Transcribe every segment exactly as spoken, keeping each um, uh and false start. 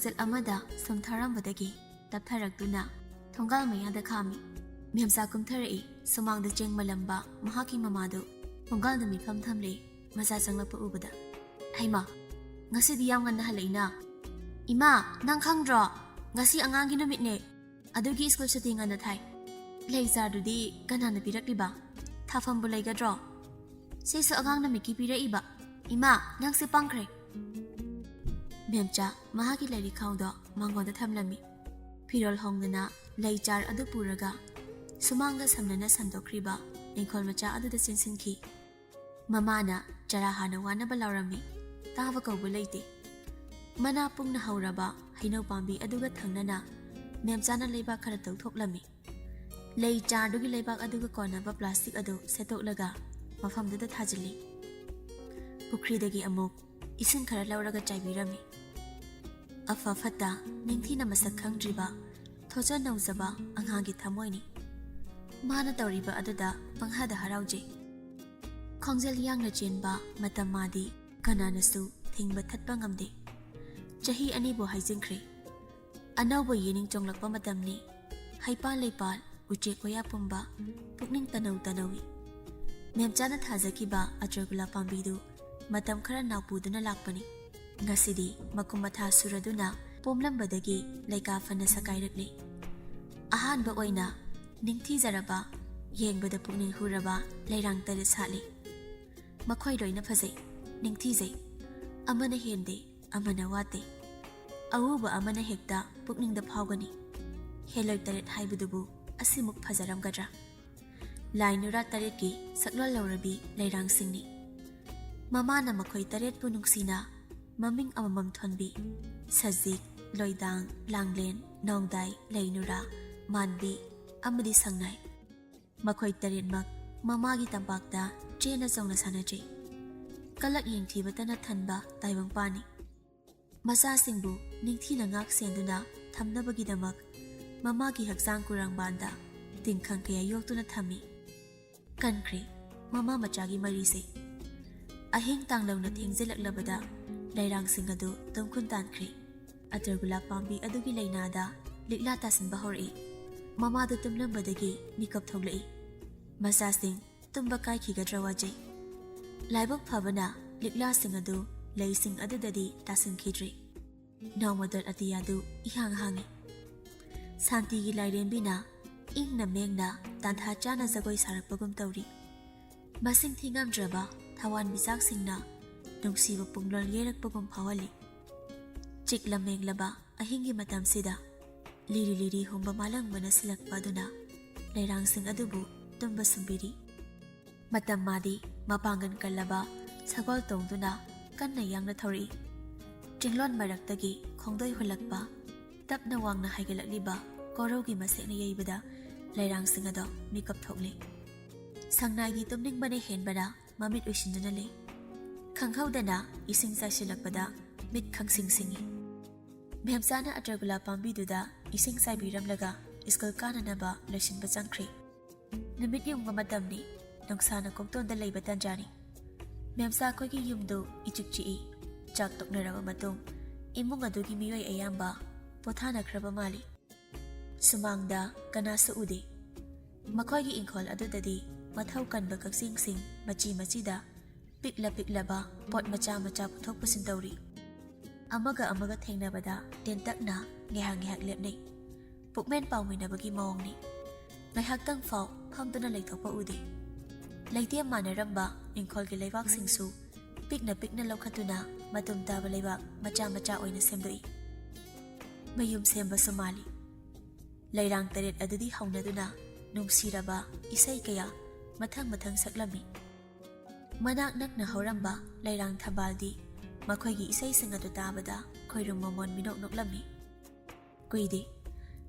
ꯆꯠ ꯑꯃꯗ ꯁꯨꯝ ꯊꯥꯔꯝꯕꯗꯒꯤ ꯇꯞꯊꯔꯛꯇꯨꯅ ꯊꯣꯡꯒꯥꯜ ꯃꯌꯥꯗ ꯈꯥꯝꯃꯤ꯫ ꯃꯦꯝꯆꯥ ꯀꯨꯝꯊꯔꯛꯏ꯫ ꯁꯨꯃꯥꯡꯗ ꯆꯦꯡ ꯃꯜꯂꯝꯕ ꯃꯍꯥꯛꯀꯤ ꯃꯃꯥꯗꯨ ꯊꯣꯡꯒꯥꯜꯗ ꯃꯤꯐꯝ ꯊꯝꯂꯦ꯫ ꯃꯆꯥ ꯆꯪꯂꯛꯄ ꯎꯕꯗ, "ꯍꯩꯃꯥ, ꯉꯁꯤꯗꯤ ꯌꯥꯝ ꯉꯟꯅ ꯍꯜꯂꯛꯏꯅ꯫ ꯏꯃꯥ, ꯅꯪ ꯈꯪꯗ꯭ꯔꯣ? ꯉꯁꯤ ꯑꯉꯥꯡꯒꯤ ꯅꯨꯃꯤꯠꯅꯦ꯫ ꯑꯗꯨꯒꯤ ꯁ꯭ꯀꯨꯜ ꯁꯨꯇꯤ ꯉꯟꯅ ꯊꯥꯏ꯫ ꯂꯩ ꯆꯥꯔꯗꯨꯗꯤ ꯀꯅꯥꯅ ꯄꯤꯔꯛꯂꯤꯕ? ꯊꯥꯐꯝꯕꯨ ꯂꯩꯒꯗ꯭ꯔꯣ? ꯁꯤꯁꯨ ꯑꯉꯥꯡ ꯅꯨꯃꯤꯠꯀꯤ ꯄꯤꯔꯛꯏꯕ꯫ ꯏꯃꯥ, ꯅꯪꯁꯦ ꯄꯪꯈ꯭ꯔꯦ꯫" ꯃꯦꯝꯆꯥ ꯃꯍꯥꯛꯀꯤ ꯂꯥꯏꯔꯤꯛ ꯈꯥꯎꯗꯣ ꯃꯉꯣꯟꯗ ꯊꯝꯂꯝꯃꯤ꯫ ꯐꯤꯔꯣꯜ ꯍꯣꯡꯗꯅ ꯂꯩ ꯆꯥꯔ ꯑꯗꯨ ꯄꯨꯔꯒ ꯁꯨꯃꯥꯡꯒ ꯁꯝꯅꯅ ꯁꯟꯗꯣꯛꯈ꯭ꯔꯤꯕ ꯏꯪꯈꯣꯜ ꯃꯆꯥ ꯑꯗꯨꯗ ꯆꯦꯟꯁꯤꯟꯈꯤ꯫ ꯃꯃꯥꯅ ꯆꯔꯥ ꯍꯥꯟꯅ ꯋꯥꯅꯕ ꯂꯥꯎꯔꯝꯃꯤ꯫ ꯇꯥꯕ ꯀꯧꯕ ꯂꯩꯇꯦ꯫ ꯃꯅꯥ ꯄꯨꯡꯅ ꯍꯧꯔꯕ ꯍꯩꯅꯧ ꯄꯥꯝꯕꯤ ꯑꯗꯨꯒ ꯊꯪꯅꯅ ꯃꯦꯝꯆꯥꯅ ꯂꯩꯕꯥꯛ ꯈꯔ ꯇꯧꯊꯣꯛꯂꯝꯃꯤ꯫ ꯂꯩ ꯆꯥꯔꯗꯨꯒꯤ ꯂꯩꯕꯥꯛ ꯑꯗꯨꯒ ꯀꯣꯟꯅꯕ ꯄ꯭ꯂꯥꯁꯇꯤꯛ ꯑꯗꯨ ꯁꯦꯠꯇꯣꯛꯂꯒ ꯃꯐꯝꯗꯨꯗ ꯊꯥꯖꯤꯜꯂꯤ꯫ ꯄꯨꯈ꯭ꯔꯤꯗꯒꯤ ꯑꯃꯨꯛ ꯏꯁꯤꯡ ꯈꯔ ꯂꯧꯔꯒ ꯆꯥꯏꯕꯤꯔꯝꯃꯤ꯫ ꯑꯐ ꯐꯠꯇ ꯅꯤꯡꯊꯤꯅ ꯃꯁꯛ ꯈꯪꯗ꯭ꯔꯤꯕ ꯊꯣꯆ ꯅꯧꯖꯕ ꯑꯉꯥꯡꯒꯤ ꯊꯃꯣꯏꯅꯤ꯫ ꯃꯥꯅ ꯇꯧꯔꯤꯕ ꯑꯗꯨꯗ ꯄꯪꯍꯥꯗ ꯍꯔꯥꯎꯖꯩ꯫ ꯈꯣꯡꯖꯦꯜ ꯌꯥꯡꯅ ꯆꯦꯟꯕ ꯃꯇꯝ ꯃꯥꯗꯤ ꯀꯅꯥꯅꯁꯨ ꯊꯤꯡꯕ ꯊꯠꯄ ꯉꯝꯗꯦ꯫ ꯆꯍꯤ ꯑꯅꯤꯕꯨ ꯍꯥꯏꯖꯤꯟꯈ꯭ꯔꯦ꯫ ꯑꯅꯧꯕ ꯌꯦꯅꯤꯡ ꯆꯣꯡꯂꯛꯄ ꯃꯇꯝꯅꯤ꯫ ꯍꯩꯄꯥꯜ ꯂꯩꯄꯥꯜ, ꯎꯆꯦꯛ ꯋꯥꯌꯥ ꯄꯨꯝꯕ ꯄꯨꯛꯅꯤꯡ ꯇꯅꯧ ꯇꯅꯧꯏ꯫ ꯃꯦꯝꯆꯥꯅ ꯊꯥꯖꯈꯤꯕ ꯑꯆꯔꯒꯨꯂꯥ ꯄꯥꯝꯕꯤꯗꯨ ꯃꯇꯝ ꯈꯔ ꯅꯥꯎꯄꯨꯗꯨꯅ ꯂꯥꯛꯄꯅꯤ꯫ ꯉꯁꯤꯗꯤ ꯃꯀꯨꯝ ꯃꯊꯥ ꯁꯨꯔꯗꯨꯅ ꯄꯣꯝꯂꯝꯕꯗꯒꯤ ꯂꯩꯀꯥ ꯐꯅ ꯁꯀꯥꯏꯔꯛꯂꯤ꯫ ꯑꯍꯥꯟꯕ ꯑꯣꯏꯅ ꯅꯤꯡꯊꯤꯖꯔꯕ, ꯌꯦꯡꯕꯗ ꯄꯨꯛꯅꯤꯡ ꯍꯨꯔꯕ ꯂꯩꯔꯥꯡ ꯇꯔꯦꯠ ꯁꯥꯠꯂꯤ꯫ ꯃꯈꯣꯏ ꯂꯣꯏꯅ ꯐꯖꯩ, ꯅꯤꯡꯊꯤꯖꯩ꯫ ꯑꯃꯅ ꯍꯦꯟꯗꯦ, ꯑꯃꯅ ꯋꯥꯠꯇꯦ꯫ ꯑꯎꯕ ꯑꯃꯅ ꯍꯦꯛꯇ ꯄꯨꯛꯅꯤꯡꯗ ꯐꯥꯎꯒꯅꯤ꯫ ꯍꯦꯜꯂꯣꯏ ꯇꯔꯦꯠ ꯍꯥꯏꯕꯗꯨꯕꯨ ꯑꯁꯤꯃꯨꯛ ꯐꯖꯔꯝꯒꯗ꯭ꯔꯥ? ꯂꯥꯏ ꯅꯨꯔꯥ ꯇꯔꯦꯠꯀꯤ ꯁꯛꯂꯣꯟ ꯂꯧꯔꯕꯤ ꯂꯩꯔꯥꯡꯁꯤꯡꯅꯤ꯫ ꯃꯃꯥꯅ ꯃꯈꯣꯏ ꯇꯔꯦꯠꯄꯨ ꯅꯨꯡꯁꯤꯅ ꯃꯃꯤꯡ ꯑꯃꯃꯝ ꯊꯣꯟꯕꯤ, ꯁꯖꯤꯛ, ꯂꯣꯏꯗꯥꯡ, ꯂꯥꯡꯂꯦꯟ, ꯅꯣꯡꯗꯥꯏ, ꯂꯩꯅꯨꯔꯥ, ꯃꯥꯟꯕꯤ ꯑꯃꯗꯤ ꯁꯉꯥꯏ꯫ ꯃꯈꯣꯏ ꯇꯔꯦꯠꯃꯛ ꯃꯃꯥꯒꯤ ꯇꯝꯄꯥꯛꯇ ꯆꯦꯟꯅ ꯆꯣꯡꯅ ꯁꯥꯟꯅꯖꯩ꯫ ꯀꯂꯛ ꯌꯦꯡꯊꯤꯕꯇꯅ ꯊꯟꯕ ꯇꯥꯏꯕꯪꯄꯥꯟꯅꯤ꯫ ꯃꯆꯥꯁꯤꯡꯕꯨ ꯅꯤꯡꯊꯤꯅ ꯉꯥꯛ ꯁꯦꯟꯗꯨꯅ ꯊꯝꯅꯕꯒꯤꯗꯃꯛ ꯃꯃꯥꯒꯤ ꯍꯛꯆꯥꯡ ꯀꯨꯔꯥꯡꯕꯥꯟꯗ ꯇꯤꯡꯈꯪ ꯀꯌꯥ ꯌꯣꯛꯇꯨꯅ ꯊꯝꯃꯤ꯫ ꯀꯟꯈ꯭ꯔꯦ ꯃꯃꯥ ꯃꯆꯥꯒꯤ ꯃꯔꯤꯁꯦ꯫ ꯑꯍꯤꯡ ꯇꯥꯡꯂꯧꯅ ꯊꯦꯡꯖꯤꯜꯂꯛꯂꯕꯗ ꯂꯩꯔꯥꯡꯁꯤꯡ ꯑꯗꯨ ꯇꯨꯝꯈꯨꯟ ꯇꯥꯟꯈ꯭ꯔꯦ꯫ ꯑꯇꯔꯒꯨꯂꯥꯞ ꯄꯥꯝꯕꯤ ꯑꯗꯨꯒꯤ ꯂꯩꯅꯥꯗ ꯂꯤꯛꯂꯥ ꯇꯥꯁꯤꯟꯕ ꯍꯧꯔꯛꯏ꯫ ꯃꯃꯥꯗꯨ ꯇꯨꯝꯂꯝꯕꯗꯒꯤ ꯃꯤꯀꯞ ꯊꯣꯛꯂꯛꯏ꯫ ꯃꯆꯥꯁꯤꯡ ꯇꯨꯝꯕ ꯀꯥꯏꯈꯤꯒꯗ꯭ꯔꯥ ꯋꯥꯖꯩ꯫ ꯂꯥꯏꯕꯛ ꯐꯕꯅ ꯂꯤꯛꯂꯥꯁꯤꯡ ꯑꯗꯨ ꯂꯩꯁꯤꯡ ꯑꯗꯨꯗꯗꯤ ꯇꯥꯁꯤꯟꯈꯤꯗ꯭ꯔꯤ꯫ ꯅꯥꯎꯃꯗꯣꯟ ꯑꯇꯤꯌꯥꯗꯨ ꯏꯍꯥꯡ ꯍꯥꯡꯏ꯫ ꯁꯥꯟꯇꯤꯒꯤ ꯂꯥꯏꯔꯦꯝꯕꯤꯅ ꯏꯪꯅ ꯃꯦꯡꯅ ꯇꯥꯟꯊꯥ ꯆꯥꯅ ꯖꯒꯣꯏ ꯁꯥꯔꯛꯄꯒꯨꯝ ꯇꯧꯔꯤ꯫ ꯃꯁꯤꯡ ꯊꯤꯉꯝꯗ꯭ꯔꯕ ꯊꯋꯥꯟꯃꯤꯆꯥꯛꯁꯤꯡꯅ ꯅꯨꯡꯁꯤꯕ ꯄꯨꯡꯂꯣꯜ ꯌꯩꯔꯛꯄꯒꯨꯝ ꯐꯥꯎꯍꯜꯂꯤ꯫ ꯆꯤꯛꯂ ꯃꯦꯡꯂꯕ ꯑꯍꯤꯡꯒꯤ ꯃꯇꯝꯁꯤꯗ ꯂꯤꯔꯤ ꯂꯤꯔꯤ ꯍꯨꯝꯕ ꯃꯥꯂꯪꯕꯅ ꯁꯤꯜꯂꯛꯄ ꯑꯗꯨꯅ ꯂꯩꯔꯥꯡꯁꯤꯡ ꯑꯗꯨꯕꯨ ꯇꯨꯝꯕ ꯁꯨꯝꯕꯤꯔꯤ꯫ ꯃꯇꯝ ꯃꯥꯗꯤ ꯃꯄꯥꯡꯒꯜ ꯀꯜꯂꯕ ꯁꯒꯣꯜ ꯇꯣꯡꯗꯨꯅ ꯀꯟꯅ ꯌꯥꯡꯅ ꯊꯧꯔꯛꯏ꯫ ꯆꯤꯡꯂꯣꯟ ꯃꯔꯛꯇꯒꯤ ꯈꯣꯡꯗꯣꯏ ꯍꯨꯜꯂꯛꯄ, ꯇꯞꯅ ꯋꯥꯡꯅ ꯍꯥꯏꯒꯠꯂꯛꯂꯤꯕ ꯀꯣꯔꯧꯒꯤ ꯃꯁꯦꯛꯅ ꯌꯩꯕꯗ ꯂꯩꯔꯥꯡꯁꯤꯡ ꯑꯗꯣ ꯃꯤꯀꯞ ꯊꯣꯛꯂꯤ꯫ ꯁꯪꯅꯥꯏꯒꯤ ꯇꯨꯝꯅꯤꯡꯕꯅ ꯍꯦꯟꯕꯅ ꯃꯃꯤꯠ ꯎꯏꯁꯤꯟꯗꯨꯅ ꯂꯩ꯫ ꯈꯪꯍꯧꯗꯅ ꯏꯁꯤꯡ ꯆꯥꯏꯁꯤꯜꯂꯛꯄꯗ ꯃꯤꯠ ꯈꯪꯁꯤꯡ ꯁꯤꯡꯏ꯫ ꯃꯦꯝꯆꯥꯅ ꯑꯇꯔꯒꯨꯂꯥꯞ ꯄꯥꯝꯕꯤꯗꯨꯗ ꯏꯁꯤꯡ ꯆꯥꯏꯕꯤꯔꯝꯂꯒ ꯁ꯭ꯀꯨꯜ ꯀꯥꯅꯅꯕ ꯂꯣꯏꯁꯤꯟꯕ ꯆꯪꯈ꯭ꯔꯦ꯫ ꯅꯨꯃꯤꯠ ꯌꯨꯡꯕ ꯃꯇꯝꯅꯤ꯫ ꯅꯨꯡꯁꯥꯅ ꯀꯣꯛꯇꯣꯟꯗ ꯂꯩꯕ ꯇꯟꯖꯥꯅꯤ꯫ ꯃꯦꯝꯆꯥ ꯑꯩꯈꯣꯏꯒꯤ ꯌꯨꯝꯗꯨ ꯏꯆꯤꯛ ꯆꯤꯛꯏ꯫ ꯆꯥꯛ ꯇꯣꯛꯅꯔꯕ ꯃꯇꯨꯡ ꯏꯃꯨꯡ ꯑꯗꯨꯒꯤ ꯃꯤꯑꯣꯏ ꯑꯌꯥꯝꯕ ꯄꯣꯊꯥꯅꯈ꯭ꯔꯕ ꯃꯥꯜꯂꯤ꯫ ꯁꯨꯃꯥꯡꯗ ꯀꯅꯥꯁꯨ ꯎꯗꯦ꯫ ꯃꯈꯣꯏꯒꯤ ꯏꯪꯈꯣꯜ ꯑꯗꯨꯗꯗꯤ ꯃꯊꯧ ꯀꯟꯕ ꯀꯛꯆꯤꯡꯁꯤꯡ ꯃꯆꯤ ꯃꯆꯤꯗ ꯄꯤꯛꯂ ꯄꯤꯛꯂꯕ ꯄꯣꯠ ꯃꯆꯥ ꯃꯆꯥ ꯄꯨꯊꯣꯛ ꯄꯨꯁꯤꯟ ꯇꯧꯔꯤ꯫ ꯑꯃꯒ ꯑꯃꯒ ꯊꯦꯡꯅꯕꯗ ꯇꯦꯟꯇꯛꯅ ꯉꯥꯏꯍꯥꯛ ꯉꯥꯏꯍꯥꯛ ꯂꯦꯞꯅꯩ꯫ ꯄꯨꯛꯃꯦꯟ ꯄꯥꯎꯃꯤꯟꯅꯕꯒꯤ ꯃꯑꯣꯡꯅꯤ꯫ ꯉꯥꯏꯍꯥꯛꯇꯪ ꯐꯥꯎ ꯐꯝꯗꯨꯅ ꯂꯩꯊꯣꯛꯄ ꯎꯗꯦ꯫ ꯂꯩꯇꯦꯝ ꯃꯥꯟꯅꯔꯝꯕ ꯏꯪꯈꯣꯜꯒꯤ ꯂꯩꯕꯥꯛꯁꯤꯡꯁꯨ ꯄꯤꯛꯅ ꯄꯤꯛꯅ ꯂꯧꯈꯠꯇꯨꯅ ꯃꯇꯨꯝ ꯇꯥꯕ ꯂꯩꯕꯥꯛ ꯃꯆꯥ ꯃꯆꯥ ꯑꯣꯏꯅ ꯁꯦꯝꯗꯣꯛꯏ꯫ ꯃꯌꯨꯝ ꯁꯦꯝꯕꯁꯨ ꯃꯥꯜꯂꯤ꯫ ꯂꯩꯔꯥꯡ ꯇꯔꯦꯠ ꯑꯗꯨꯗꯤ ꯍꯧꯅꯗꯨꯅ ꯅꯨꯡꯁꯤꯔꯕ ꯏꯁꯩ ꯀꯌꯥ ꯃꯊꯪ ꯃꯊꯪ ꯁꯛꯂꯝꯃꯤ꯫ ꯃꯅꯥꯛ ꯅꯛꯅ ꯍꯧꯔꯝꯕ ꯂꯩꯔꯥꯡ ꯊꯝꯕꯥꯜꯗꯤ ꯃꯈꯣꯏꯒꯤ ꯏꯁꯩꯁꯤꯡ ꯑꯗꯨ ꯇꯥꯕꯗ ꯈꯣꯏꯔꯨꯝ ꯃꯃꯣꯟ ꯃꯤꯅꯣꯛ ꯅꯣꯛꯂꯝꯃꯤ꯫ ꯀꯨꯏꯗꯦ,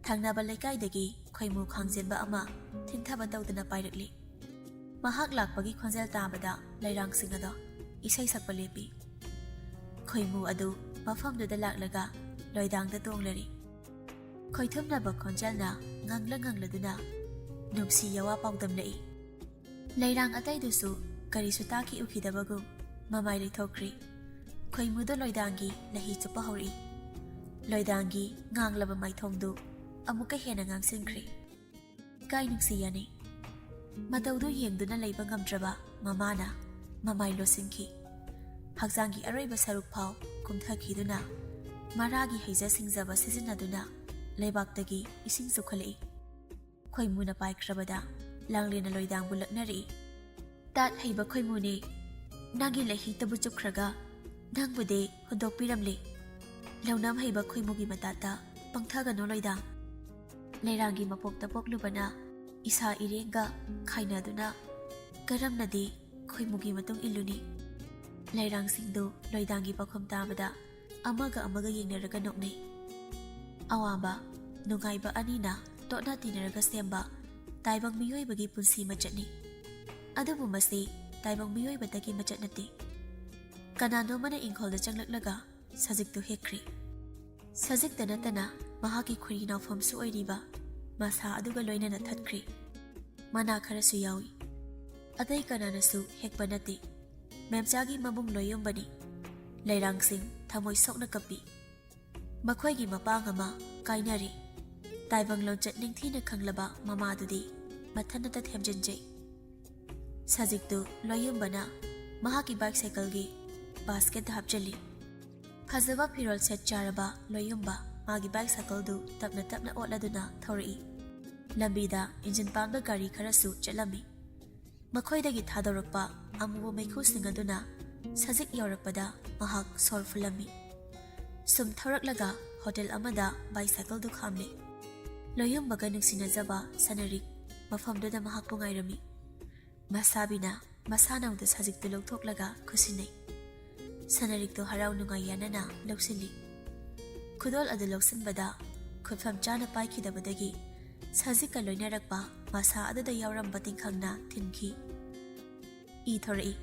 ꯊꯪꯅꯕ ꯂꯩꯀꯥꯏꯗꯒꯤ ꯈꯣꯏꯃꯨ ꯈꯥꯡꯖꯦꯟꯕ ꯑꯃ ꯊꯤꯟꯊꯕ ꯇꯧꯗꯨꯅ ꯄꯥꯏꯔꯛꯂꯤ꯫ ꯃꯍꯥꯛ ꯂꯥꯛꯄꯒꯤ ꯈꯣꯟꯖꯦꯜ ꯇꯥꯕꯗ ꯂꯩꯔꯥꯡꯁꯤꯡ ꯑꯗꯣ ꯏꯁꯩ ꯁꯛꯄ ꯂꯦꯞꯄꯤ꯫ ꯈꯣꯏꯃꯨ ꯑꯗꯨ ꯃꯐꯝꯗꯨꯗ ꯂꯥꯛꯂꯒ ꯂꯣꯏꯗꯥꯡꯗ ꯇꯣꯡꯂꯔꯤ꯫ ꯈꯣꯏꯊꯨꯝꯅꯕ ꯈꯣꯟꯖꯦꯜꯅ ꯉꯪꯂ ꯉꯪꯂꯗꯨꯅ ꯅꯨꯡꯁꯤ ꯌꯋꯥ ꯄꯥꯎꯗꯝꯂꯛꯏ꯫ ꯂꯩꯔꯥꯡ ꯑꯇꯩꯗꯨꯁꯨ ꯀꯔꯤꯁꯨ ꯇꯥꯈꯤ ꯎꯈꯤꯗꯕꯒꯨꯝ ꯃꯃꯥꯏ ꯂꯩꯊꯣꯛꯈ꯭ꯔꯤ꯫ ꯈꯣꯏꯃꯨꯗꯣ ꯂꯣꯏꯗꯥꯡꯒꯤ ꯂꯍꯤ ꯆꯨꯞꯄ ꯍꯧꯔꯛꯏ꯫ ꯂꯣꯏꯗꯥꯡꯒꯤ ꯉꯥꯡꯂꯕ ꯃꯥꯏꯊꯣꯡꯗꯨ ꯑꯃꯨꯛꯀ ꯍꯦꯟꯅ ꯉꯥꯡꯁꯤꯟꯈ꯭ꯔꯦ꯫ ꯏꯀꯥꯏ ꯅꯨꯡꯁꯤ ꯌꯥꯅꯩ꯫ ꯃꯇꯧꯗꯨ ꯌꯦꯡꯗꯨꯅ ꯂꯩꯕ ꯉꯝꯗ꯭ꯔꯕ ꯃꯃꯥꯅ ꯃꯃꯥꯏ ꯂꯣꯠꯁꯤꯟꯈꯤ꯫ ꯍꯛꯆꯥꯡꯒꯤ ꯑꯔꯣꯏꯕ ꯁꯔꯨꯛ ꯐꯥꯎ ꯀꯨꯝꯊꯈꯤꯗꯨꯅ ꯃꯔꯥꯒꯤ ꯍꯩꯖ ꯁꯤꯡꯖꯕ ꯁꯤꯖꯤꯟꯅꯗꯨꯅ ꯂꯩꯕꯥꯛꯇꯒꯤ ꯏꯁꯤꯡ ꯆꯨꯞꯈꯠꯂꯛꯏ꯫ ꯈꯣꯏꯃꯨꯅ ꯄꯥꯏꯈ꯭ꯔꯕꯗ ꯂꯥꯡꯂꯦꯟꯅ ꯂꯣꯏꯗꯥꯡꯕꯨ ꯂꯛꯅꯔꯛꯏ꯫ "ꯇꯥꯠ ꯍꯩꯕ ꯈꯣꯏꯃꯨꯅꯦ, ꯅꯪꯒꯤ ꯂꯩꯍꯤꯛꯇꯕꯨ ꯆꯨꯞꯈ꯭ꯔꯒ ꯅꯪꯕꯨꯗꯤ ꯍꯨꯟꯗꯣꯛꯄꯤꯔꯝꯂꯦ꯫ ꯂꯧꯅꯝ ꯍꯩꯕ ꯈꯣꯏꯃꯨꯒꯤ ꯃꯇꯥꯠꯇ ꯄꯪꯊꯒꯅꯨ ꯂꯣꯏꯗꯥꯡ꯫ ꯂꯩꯔꯥꯡꯒꯤ ꯃꯄꯣꯛꯇ ꯄꯣꯛꯂꯨꯕꯅ ꯏꯁꯥ ꯏꯔꯦꯡꯒ ꯈꯥꯏꯅꯗꯨꯅ ꯀꯔꯝꯅꯗꯤ ꯈꯣꯏꯃꯨꯒꯤ ꯃꯇꯨꯡ ꯏꯜꯂꯨꯅꯤ?" ꯂꯩꯔꯥꯡꯁꯤꯡꯗꯨ ꯂꯣꯏꯗꯥꯡꯒꯤ ꯄꯥꯎꯈꯨꯝ ꯇꯥꯕꯗ ꯑꯃꯒ ꯑꯃꯒ ꯌꯦꯡꯅꯔꯒ ꯅꯣꯛꯅꯩ꯫ ꯑꯋꯥꯕ ꯅꯨꯡꯉꯥꯏꯕ ꯑꯅꯤꯅ ꯇꯣꯠꯅ ꯇꯤꯟꯅꯔꯒ ꯁꯦꯝꯕ ꯇꯥꯏꯕꯪ ꯃꯤꯑꯣꯏꯕꯒꯤ ꯄꯨꯟꯁꯤ ꯃꯆꯠꯅꯤ꯫ ꯑꯗꯨꯕꯨ ꯃꯁꯤ ꯇꯥꯏꯕꯪ ꯃꯤꯑꯣꯏꯕꯇꯒꯤ ꯃꯆꯠ ꯅꯠꯇꯦ꯫ ꯀꯅꯥꯅꯣꯃꯅ ꯏꯪꯈꯣꯜꯗ ꯆꯪꯂꯛꯂꯒ ꯁꯖꯤꯛꯇꯨ ꯍꯦꯛꯈ꯭ꯔꯦ꯫ ꯁꯖꯤꯛꯇ ꯅꯠꯇꯅ ꯃꯍꯥꯛꯀꯤ ꯈꯨꯔꯤ ꯅꯥꯎꯐꯝꯁꯨ ꯑꯣꯏꯔꯤꯕ ꯃꯁꯥ ꯑꯗꯨꯒ ꯂꯣꯏꯅꯅ ꯊꯠꯈ꯭ꯔꯦ꯫ ꯃꯅꯥ ꯈꯔꯁꯨ ꯌꯥꯎꯏ꯫ ꯑꯇꯩ ꯀꯅꯥꯅꯁꯨ ꯍꯦꯛꯄ ꯅꯠꯇꯦ꯫ ꯃꯦꯝꯆꯥꯒꯤ ꯃꯕꯨꯡ ꯂꯣꯏꯌꯨꯝꯕꯅꯤ꯫ ꯂꯩꯔꯥꯡꯁꯤꯡ ꯊꯃꯣꯏ ꯁꯣꯛꯅ ꯀꯞꯄꯤ꯫ ꯃꯈꯣꯏꯒꯤ ꯃꯄꯥꯡ ꯑꯃ ꯀꯥꯏꯅꯔꯦ꯫ ꯇꯥꯏꯕꯪ ꯂꯣꯟꯆꯠ ꯅꯤꯡꯊꯤꯅ ꯈꯪꯂꯕ ꯃꯃꯥꯗꯨꯗꯤ ꯃꯊꯟꯇ ꯊꯦꯝꯖꯤꯟꯖꯩ꯫ ꯁꯖꯤꯛꯇꯨ ꯂꯣꯏꯌꯨꯝꯕꯅ ꯃꯍꯥꯛꯀꯤ ꯕꯥꯏꯛ ꯁꯥꯏꯀꯜꯒꯤ ꯕꯥꯁꯀꯦꯠꯇ ꯍꯥꯞꯆꯤꯜꯂꯤ꯫ ꯐꯖꯕ ꯐꯤꯔꯣꯜ ꯁꯦꯠ ꯆꯥꯔꯕ ꯂꯣꯏꯌꯨꯝꯕ ꯃꯥꯒꯤ ꯕꯥꯏꯛ ꯁꯥꯏꯀꯜꯗꯨ ꯇꯞꯅ ꯇꯞꯅ ꯑꯣꯠꯂꯗꯨꯅ ꯊꯧꯔꯛꯏ꯫ ꯂꯝꯕꯤꯗ ꯏꯟꯖꯤꯟ ꯄꯥꯟꯕ ꯒꯥꯔꯤ ꯈꯔꯁꯨ ꯆꯠꯂꯝꯃꯤ꯫ ꯃꯈꯣꯏꯗꯒꯤ ꯊꯥꯗꯣꯔꯛꯄ ꯑꯃꯨꯕ ꯃꯩꯈꯨꯁꯤꯡ ꯑꯗꯨꯅ ꯁꯖꯤꯛ ꯌꯧꯔꯛꯄꯗ ꯃꯍꯥꯛ ꯁꯣꯔ ꯐꯨꯜꯂꯝꯃꯤ꯫ ꯁꯨꯝ ꯊꯧꯔꯛꯂꯒ ꯍꯣꯇꯦꯜ ꯑꯃꯗ ꯕꯥꯏꯁꯥꯏꯀꯜꯗꯨ ꯈꯥꯝꯂꯦ꯫ ꯂꯣꯏꯌꯨꯝꯕꯒ ꯅꯨꯡꯁꯤꯅꯖꯕ ꯁꯅꯔꯤꯛ ꯃꯐꯝꯗꯨꯗ ꯃꯍꯥꯛꯄꯨ ꯉꯥꯏꯔꯝꯃꯤ꯫ ꯃꯁꯥꯕꯤꯅ ꯃꯁꯥꯅꯧꯗ ꯁꯖꯤꯛꯇꯨ ꯂꯧꯊꯣꯛꯂꯒ ꯈꯨꯠꯁꯤꯟꯅꯩ꯫ ꯁꯅꯔꯤꯛꯇꯨ ꯍꯔꯥꯎ ꯅꯨꯡꯉꯥꯏ ꯌꯥꯅꯅ ꯂꯧꯁꯤꯜꯂꯤ꯫ ꯈꯨꯗꯣꯜ ꯑꯗꯨ ꯂꯧꯁꯤꯟꯕꯗ ꯈꯨꯠꯐꯝ ꯆꯥꯅ ꯄꯥꯏꯈꯤꯗꯕꯗꯒꯤ ꯁꯖꯤꯛꯀ ꯂꯣꯏꯅꯔꯛꯄ ꯃꯁꯥ ꯑꯗꯨꯗ ꯌꯥꯎꯔꯝꯕ ꯇꯤꯡꯈꯪꯅ ꯊꯤꯟꯈꯤ꯫ ꯏ ꯊꯣꯔꯛꯏ꯫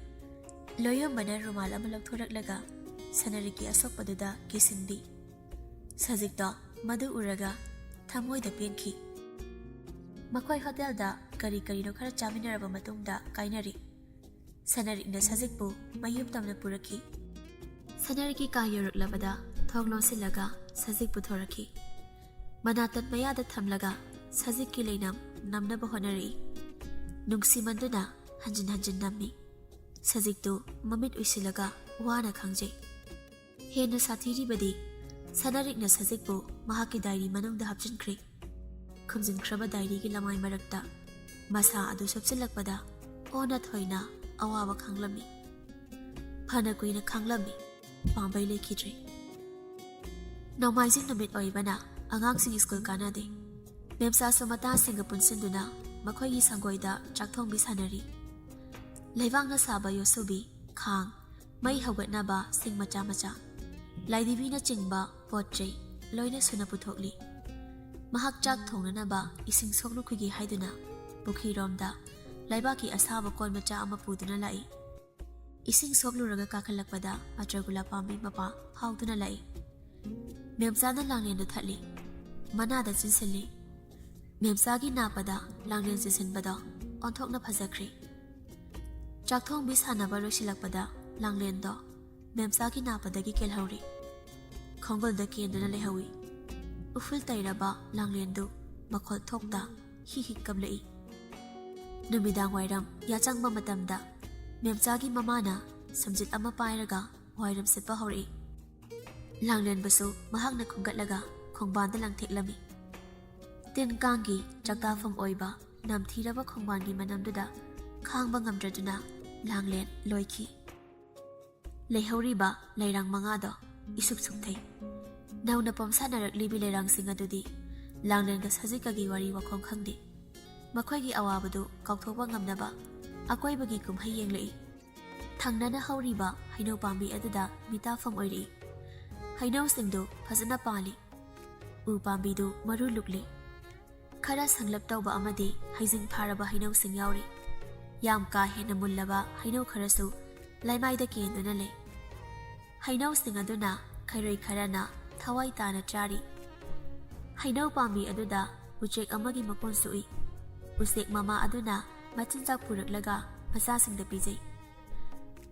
ꯂꯣꯏꯌꯣꯝꯕꯅ ꯔꯨꯃꯥꯜ ꯑꯃ ꯂꯧꯊꯣꯔꯛꯂꯒ ꯁꯅꯔꯤꯛꯀꯤ ꯑꯁꯣꯛꯄꯗꯨꯗ ꯀꯤꯁꯤꯟꯕꯤ꯫ ꯁꯖꯤꯛꯇꯣ ꯃꯗꯨ ꯎꯔꯒ ꯊꯃꯣꯏꯗ ꯄꯦꯟꯈꯤ꯫ ꯃꯈꯣꯏ ꯍꯣꯇꯦꯜꯗ ꯀꯔꯤ ꯀꯔꯤꯅꯣ ꯈꯔ ꯆꯥꯃꯤꯟꯅꯔꯕ ꯃꯇꯨꯡꯗ ꯀꯥꯏꯅꯔꯤ꯫ ꯁꯅꯔꯤꯛꯅ ꯁꯖꯤꯛꯄꯨ ꯃꯌꯨꯝ ꯇꯝꯅ ꯄꯨꯔꯛꯈꯤ꯫ ꯁꯅꯔꯤꯛꯀꯤ ꯀꯥ ꯌꯧꯔꯛꯂꯕꯗ ꯊꯣꯡ ꯂꯣꯟꯁꯤꯜꯂꯒ ꯁꯖꯤꯛ ꯄꯨꯊꯣꯔꯛꯈꯤ꯫ ꯃꯅꯥꯇꯟ ꯃꯌꯥꯗ ꯊꯝꯂꯒ ꯁꯖꯤꯛꯀꯤ ꯂꯩꯅꯝ ꯅꯝꯅꯕ ꯍꯣꯠꯅꯔꯛꯏ꯫ ꯅꯨꯡꯁꯤꯃꯟꯗꯨꯅ ꯍꯟꯖꯤꯟ ꯍꯟꯖꯤꯟ ꯅꯝꯃꯤ꯫ ꯁꯖꯤꯛꯇꯨ ꯃꯃꯤꯠ ꯎꯏꯁꯤꯜꯂꯒ ꯋꯥꯅ ꯈꯥꯡꯖꯩ꯫ ꯍꯦꯟꯅ ꯁꯥꯊꯤꯔꯤꯕꯗꯤ, ꯁꯅꯥꯔꯤꯛꯅ ꯁꯖꯤꯛꯄꯨ ꯃꯍꯥꯛꯀꯤ ꯗꯥꯏꯔꯤ ꯃꯅꯨꯡꯗ ꯍꯥꯞꯆꯤꯟꯈ꯭ꯔꯦ꯫ ꯈꯨꯝꯖꯤꯟꯈ꯭ꯔꯕ ꯗꯥꯏꯔꯤꯒꯤ ꯂꯃꯥꯏ ꯃꯔꯛꯇ ꯃꯁꯥ ꯑꯗꯨ ꯁꯨꯞꯆꯤꯜꯂꯛꯄꯗ ꯑꯣꯟꯅ ꯊꯣꯏꯅ ꯑꯋꯥꯕ ꯈꯥꯡꯂꯝꯃꯤ꯫ ꯐꯅ ꯀꯨꯏꯅ ꯈꯥꯡꯂꯝꯃꯤ꯫ ꯄꯥꯝꯕꯩ ꯂꯩꯈꯤꯗ꯭ꯔꯦ꯫ ꯅꯣꯡꯃꯥꯏꯖꯤꯡ ꯅꯨꯃꯤꯠ ꯑꯣꯏꯕꯅ ꯑꯉꯥꯡꯁꯤꯡ ꯁ꯭ꯀꯨꯜ ꯀꯥꯅꯗꯦ꯫ ꯃꯦꯝꯆꯥꯁꯨ ꯃꯇꯥꯁꯤꯡꯒ ꯄꯨꯟꯁꯤꯟꯗꯨꯅ ꯃꯈꯣꯏꯒꯤ ꯁꯪꯒꯣꯏꯗ ꯆꯥꯛ ꯊꯣꯡꯕꯤ ꯁꯥꯟꯅꯔꯤ꯫ ꯂꯩꯕꯥꯛꯅ ꯁꯥꯕ ꯌꯣꯠꯁꯨꯕꯤ, ꯈꯥꯡ, ꯃꯩ ꯍꯧꯒꯠꯅꯕ ꯁꯤꯡ ꯃꯆꯥ ꯃꯆꯥ, ꯂꯥꯏꯙꯤꯕꯤꯅꯆꯤꯡꯕ ꯄꯣꯠ ꯆꯩ ꯂꯣꯏꯅ ꯁꯨꯅ ꯄꯨꯊꯣꯛꯂꯤ꯫ ꯃꯍꯥꯛ ꯆꯥꯛ ꯊꯣꯡꯅꯅꯕ ꯏꯁꯤꯡ ꯁꯣꯛꯂꯨꯈꯤꯒꯦ ꯍꯥꯏꯗꯨꯅ ꯄꯨꯈ꯭ꯔꯤꯔꯣꯝꯗ ꯂꯩꯕꯥꯛꯀꯤ ꯑꯁꯥꯕ ꯀꯣꯟ ꯃꯆꯥ ꯑꯃ ꯄꯨꯗꯨꯅ ꯂꯥꯛꯏ꯫ ꯏꯁꯤꯡ ꯁꯣꯛꯂꯨꯔꯒ ꯀꯥꯈꯠꯂꯛꯄꯗ ꯑꯇ꯭ꯔꯒꯨꯂꯥ ꯄꯥꯝꯕꯤ ꯃꯄꯥ ꯐꯥꯎꯗꯨꯅ ꯂꯥꯛꯏ꯫ ꯃꯦꯝꯆꯥꯅ ꯂꯥꯡꯂꯦꯟꯗꯨ ꯊꯠꯂꯤ꯫ ꯃꯅꯥꯗ ꯆꯤꯟꯁꯤꯜꯂꯤ꯫ ꯃꯦꯝꯆꯥꯒꯤ ꯅꯥꯞꯄꯗ ꯂꯥꯡꯂꯦꯟ ꯆꯤꯟꯁꯤꯟꯕꯗꯣ ꯑꯣꯟꯊꯣꯛꯅ ꯐꯖꯈ꯭ꯔꯦ꯫ ꯆꯥꯛꯊꯣꯡꯕꯤ ꯁꯥꯟꯅꯕ ꯂꯣꯏꯁꯤꯜꯂꯛꯄꯗ ꯂꯥꯡꯂꯦꯟꯗꯣ ꯃꯦꯝꯆꯥꯒꯤ ꯅꯥꯞꯄꯗꯒꯤ ꯀꯦꯜꯍꯧꯔꯤ꯫ ꯈꯣꯡꯒꯨꯜꯗ ꯀꯦꯟꯗꯨꯅ ꯂꯩꯍꯧꯏ꯫ ꯎꯐꯨꯜ ꯇꯩꯔꯕ ꯂꯥꯡꯂꯦꯟꯗꯨ ꯃꯈꯣꯜ ꯊꯣꯛꯇ ꯍꯤ ꯍꯤ ꯀꯞꯂꯛꯏ꯫ ꯅꯨꯃꯤꯗꯥꯡ ꯋꯥꯏꯔꯝ ꯌꯥꯆꯪꯕ ꯃꯇꯝꯗ ꯃꯦꯝꯆꯥꯒꯤ ꯃꯃꯥꯅ ꯁꯝꯖꯤꯠ ꯑꯃ ꯄꯥꯏꯔꯒ ꯋꯥꯏꯔꯝ ꯁꯤꯠꯄ ꯍꯧꯔꯛꯏ꯫ ꯂꯥꯡꯂꯦꯟꯕꯨꯁꯨ ꯃꯍꯥꯛꯅ ꯈꯨꯝꯒꯠꯂꯒ ꯈꯣꯡꯕꯥꯟꯗ ꯂꯪꯊꯦꯛꯂꯝꯃꯤ꯫ ꯇꯤꯟ ꯀꯥꯡꯒꯤ ꯆꯥꯛꯇꯥꯐꯝ ꯑꯣꯏꯕ ꯅꯝꯊꯤꯔꯕ ꯈꯣꯡꯕꯥꯟꯒꯤ ꯃꯅꯝꯗꯨꯗ ꯈꯥꯡꯕ ꯉꯝꯗ꯭ꯔꯗꯨꯅ ꯂꯥꯡꯂꯦꯟ ꯂꯣꯏꯈꯤ꯫ ꯂꯩꯍꯧꯔꯤꯕ ꯂꯩꯔꯥꯡ ꯃꯉꯥꯗꯣ ꯏꯁꯨꯛ ꯁꯨꯛꯊꯩ꯫ ꯅꯧꯅ ꯄꯣꯝꯁꯥꯠꯅꯔꯛꯂꯤꯕꯤ ꯂꯩꯔꯥꯡꯁꯤꯡ ꯑꯗꯨꯗꯤ ꯂꯥꯡꯂꯦꯟꯒ ꯁꯖꯤꯛꯀꯒꯤ ꯋꯥꯔꯤ ꯋꯥꯈꯣꯡ ꯈꯪꯗꯦ꯫ ꯃꯈꯣꯏꯒꯤ ꯑꯋꯥꯕꯗꯨ ꯀꯥꯎꯊꯣꯛꯄ ꯉꯝꯅꯕ ꯑꯀꯣꯏꯕꯒꯤ ꯀꯨꯝꯍꯩ ꯌꯦꯡꯂꯛꯏ꯫ ꯊꯪꯅꯅ ꯍꯧꯔꯤꯕ ꯍꯩꯅꯧ ꯄꯥꯝꯕꯤ ꯑꯗꯨꯗ ꯃꯤꯇꯥꯐꯝ ꯑꯣꯏꯔꯛꯏ꯫ ꯍꯩꯅꯧꯁꯤꯡꯗꯨ ꯐꯖꯅ ꯄꯥꯜꯂꯤ꯫ ꯎ ꯄꯥꯝꯕꯤꯗꯨ ꯃꯔꯨ ꯂꯨꯛꯂꯤ꯫ ꯈꯔ ꯁꯪꯂꯞ ꯇꯧꯕ ꯑꯃꯗꯤ ꯍꯩꯖꯤꯡ ꯐꯥꯔꯕ ꯍꯩꯅꯧꯁꯤꯡ ꯌꯥꯎꯔꯤ꯫ ꯌꯥꯝ ꯀꯥ ꯍꯦꯟꯅ ꯃꯨꯜꯂꯕ ꯍꯩꯅꯧ ꯈꯔꯁꯨ ꯂꯩꯃꯥꯏꯗ ꯀꯦꯟꯗꯨꯅ ꯂꯩ꯫ ꯍꯩꯅꯧꯁꯤꯡ ꯑꯗꯨꯅ ꯈꯩꯔꯣꯏ ꯈꯔꯅ ꯊꯋꯥꯏ ꯇꯥꯅ ꯆꯥꯔꯤ꯫ ꯍꯩꯅꯧ ꯄꯥꯝꯕꯤ ꯑꯗꯨꯗ ꯎꯆꯦꯛ ꯑꯃꯒꯤ ꯃꯀꯣꯟꯁꯨ ꯎꯏ꯫ ꯎꯆꯦꯛ ꯃꯃꯥ ꯑꯗꯨꯅ ꯃꯆꯤꯟꯖꯥꯛ ꯄꯨꯔꯛꯂꯒ ꯃꯆꯥꯁꯤꯡꯗ ꯄꯤꯖꯩ꯫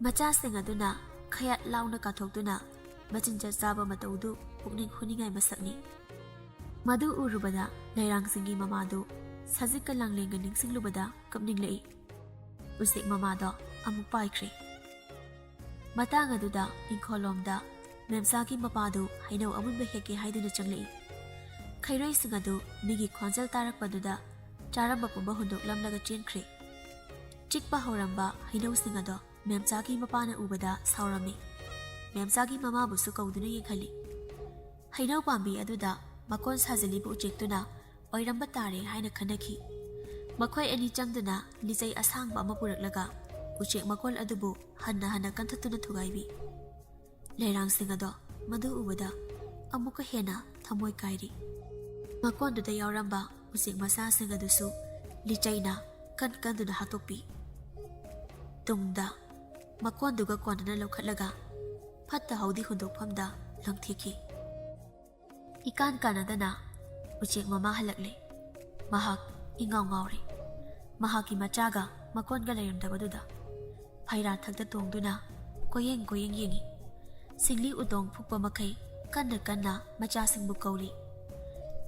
ꯃꯆꯥꯁꯤꯡ ꯑꯗꯨꯅ ꯈꯌꯥꯠ ꯂꯥꯎꯅ ꯀꯥꯊꯣꯛꯇꯨꯅ ꯃꯆꯤꯟꯖꯥꯛ ꯆꯥꯕ ꯃꯇꯧꯗꯨ ꯄꯨꯛꯅꯤꯡ ꯍꯨꯅꯤꯡꯉꯥꯏ ꯃꯁꯛꯅꯤ꯫ ꯃꯗꯨ ꯎꯔꯨꯕꯗ ꯂꯩꯔꯥꯡꯁꯤꯡꯒꯤ ꯃꯃꯥꯗꯨ ꯁꯖꯤꯛꯀ ꯂꯥꯡꯂꯦꯟꯒ ꯅꯤꯡꯁꯤꯡꯂꯨꯕꯗ ꯀꯞꯅꯤꯡꯂꯛꯏ꯫ ꯎꯆꯦꯛ ꯃꯃꯥꯗꯣ ꯑꯃꯨꯛ ꯄꯥꯏꯈ꯭ꯔꯦ꯫ ꯃꯇꯥꯡ ꯑꯗꯨꯗ ꯏꯪꯈꯣꯜꯂꯣꯝꯗ ꯃꯦꯝꯆꯥꯒꯤ ꯃꯄꯥꯗꯨ ꯍꯩꯅꯧ ꯑꯃꯨꯟꯕ ꯍꯦꯛꯀꯦ ꯍꯥꯏꯗꯨꯅ ꯆꯪꯂꯛꯏ꯫ ꯈꯩꯔꯣꯏꯁꯤꯡ ꯑꯗꯨ ꯃꯤꯒꯤ ꯈꯣꯟꯖꯦꯜ ꯇꯥꯔꯛꯄꯗꯨꯗ ꯆꯥꯔꯝꯕ ꯄꯨꯝꯕ ꯍꯨꯟꯗꯣꯛꯂꯝꯂꯒ ꯆꯦꯟꯈ꯭ꯔꯦ꯫ ꯆꯤꯛꯄ ꯍꯧꯔꯝꯕ ꯍꯩꯅꯧꯁꯤꯡ ꯑꯗꯣ ꯃꯦꯝꯆꯥꯒꯤ ꯃꯄꯥꯅ ꯎꯕꯗ ꯁꯥꯎꯔꯝꯃꯤ꯫ ꯃꯦꯝꯆꯥꯒꯤ ꯃꯃꯥꯕꯨꯁꯨ ꯀꯧꯗꯨꯅ ꯌꯦꯡꯍꯜꯂꯤ꯫ ꯍꯩꯅꯧ ꯄꯥꯝꯕꯤ ꯑꯗꯨꯗ ꯃꯀꯣꯟ ꯁꯥꯖꯤꯜꯂꯤꯕ ꯎꯆꯦꯛꯇꯨꯅ ꯑꯣꯏꯔꯝꯕ ꯇꯥꯔꯦ ꯍꯥꯏꯅ ꯈꯟꯅꯈꯤ꯫ ꯃꯈꯣꯏ ꯑꯅꯤ ꯆꯪꯗꯨꯅ ꯂꯤꯆꯩ ꯑꯁꯥꯡꯕ ꯑꯃ ꯄꯨꯔꯛꯂꯒ ꯎꯆꯦꯛ ꯃꯀꯣꯜ ꯑꯗꯨꯕꯨ ꯍꯟꯅ ꯍꯟꯅ ꯀꯟꯊꯠꯇꯨꯅ ꯊꯨꯒꯥꯏꯕꯤ꯫ ꯂꯩꯔꯥꯡꯁꯤꯡ ꯑꯗꯣ ꯃꯗꯨ ꯎꯕꯗ ꯑꯃꯨꯛꯀ ꯍꯦꯟꯅ ꯊꯃꯣꯏ ꯀꯥꯏꯔꯤ꯫ ꯃꯀꯣꯟꯗꯨꯗ ꯌꯥꯎꯔꯝꯕ ꯎꯆꯦꯛ ꯃꯆꯥꯁꯤꯡ ꯑꯗꯨꯁꯨ ꯂꯤꯆꯩꯅ ꯀꯟ ꯀꯟꯗꯨꯅ ꯍꯥꯠꯇꯣꯛꯄꯤ꯫ ꯇꯨꯡꯗ ꯃꯀꯣꯟꯗꯨꯒ ꯀꯣꯟꯅꯅ ꯂꯧꯈꯠꯂꯒ ꯐꯠꯇ ꯍꯥꯎꯗꯤ ꯍꯨꯟꯗꯣꯛꯐꯝꯗ ꯂꯪꯊꯦꯛꯈꯤ꯫ ꯏꯀꯥꯟ ꯀꯥꯟꯅꯗꯅ ꯎꯆꯦꯛ ꯃꯃꯥ ꯍꯜꯂꯛꯂꯦ꯫ ꯃꯍꯥꯛ ꯏꯉꯥꯎ ꯉꯥꯎꯔꯦ꯫ ꯃꯍꯥꯛꯀꯤ ꯃꯆꯥꯒ ꯃꯀꯣꯟꯒ ꯂꯩꯔꯝꯗꯕꯗꯨꯗ ꯐꯩꯔꯥ ꯊꯛꯇ ꯇꯣꯡꯗꯨꯅ ꯀꯣꯌꯦꯡ ꯀꯣꯌꯦꯡ ꯌꯦꯡꯉꯤ꯫ ꯁꯤꯡꯂꯤ ꯎꯇꯣꯡ ꯐꯨꯛꯄ ꯃꯈꯩ ꯀꯟꯅ ꯀꯟꯅ ꯃꯆꯥꯁꯤꯡꯕꯨ ꯀꯧꯔꯤ꯫